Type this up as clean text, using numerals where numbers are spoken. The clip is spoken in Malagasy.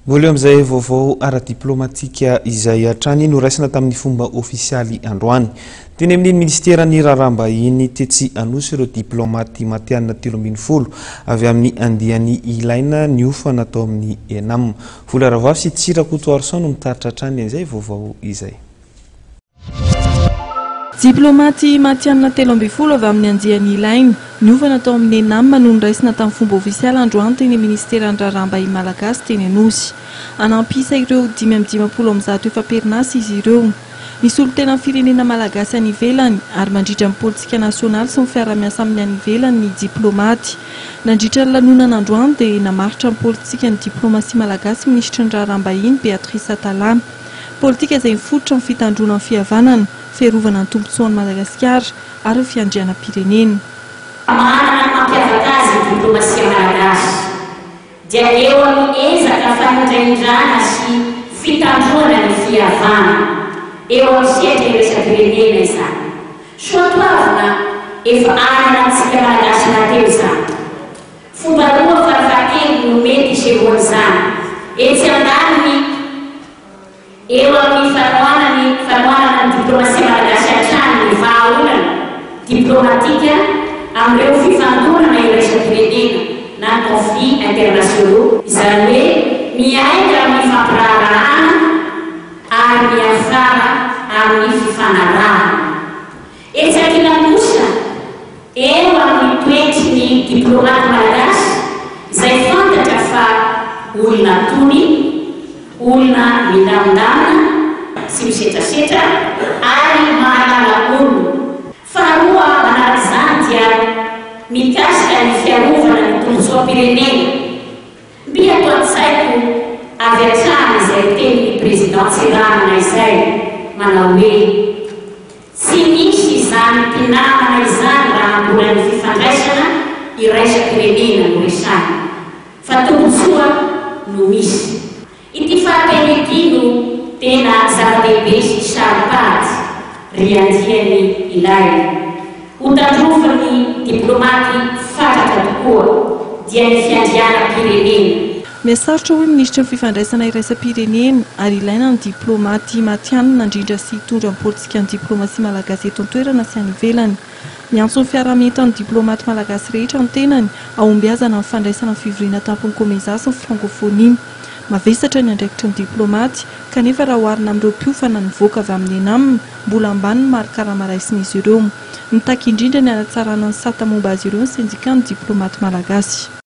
Mbola eo amin'izay vaovao ara-diplomatika izay hatrany, noraisina tamin'ny fomba ofisialy androany teny amin'ny minisiteran'ny Raharaham-bahiny tetsy Anosy ireo diplaomaty matihanina 13 avy amin'ny andiany Ilaina niofana tao amin'ny ENAM. Vola Ravavy sy Tsirakotoarison no mitaritra hatrany izay vaovao izay. Diplaomaty matihanina 13 avy amin'ny andiany Ilaina niofana tao amin'ny ENAM no noraisina tamin'ny fomba ofisialy androany teny amin'ny minisiteran'ny Raharaham-bahiny malagasy teny Anosy. Hanampy isa ireo 155 efa am-perinasa izy ireo. Nisolo tena ny firenena malagasy any ivelany ary mandrindra ny politika nasionaly sy ny fiarahamiasa amin'ny any ivelany ny diplaomaty. Nandritra ny lanonana androany dia namaritra ny politikan'ny diplaomasia malagasy minisitry ny Raharaham-bahiny Béatrice Atallah. Politika izay mifototra amin'ny fitandroana ny fihavanana, fiarovana ny tombontsoan'i Madagasikara ary ny fiandrianam-pirenena. Manana ny mampiavaka azy ny diplomasia malagasy dia eo amin'ny ezaka fanindraindrana sy fitandroana ny fihavanana eo amin'ny sehatra iraisam-pirenena izany. Soatoavina efa ananantsika Malagasy rahateo izany. Fomba roa farafahakeliny no mety hisehoan'izany. Etsy andaniny, eo amin'ny fanohanany fanohanana ny diplomasia malagasy hatrany ny vahaolana diplomatika amin'ireo fifandonana iraisam-pirenena na ny conflits internationaux, izany hoe miainga amin'ny fampiraharahana ary miafara amin'ny fifanarahana. Etsy ankilany kosa, eo amin'ny toetry ny diplaomaty malagasy izay fantatra fa olona tony, olona milamindamina, tsy misetrasetra ary mahalala olona. Faharoa manaraka izany dia mikasika ny fiarovana ny tombontsoam-pirenena. Mby ato an-tsaiko avy hatrany izay tenin'ny Président Tsiranana izay manao hoe, Tsy misy izany mpinamana izany raha mbola ny fifandraisana iraisam-pirenena no resahina, fa tombontsoa no misy. Ity fahatelo ity no tena zava-dehibe sy saro-pady ry andiany ilaina. Ho tandrovin'ny diplomaty fatratra tokoa dia ny fiandrianam-pirenena. Mihasarotra hoy minisitry ny fifandraisana iraisam-pirenena ary ilaina ny diplaomaty matihanina indrindra sy hitondra ny politikan'ny diplaomasia malagasy eto an-toerana sy any ivelany. Miantso ny fiaraha-mientan'ny diplaomaty malagasy rehetra ny tenany hahombiazana amin'ny fandraisana ny fivoriana tampon'ny Comesa sy ny Frankofonia. Mavesatra ny andraikitry ny diplaomaty kanefa raha oharina amin'ireo mpiofana nivoaka avy amin'ny Enam, mbola ambany ny mari-karama raisin'izy ireo. Mitaky indrindra ny hanatsarana ny sata momba azy ireo ny sendikan'ny diplaomaty malagasy.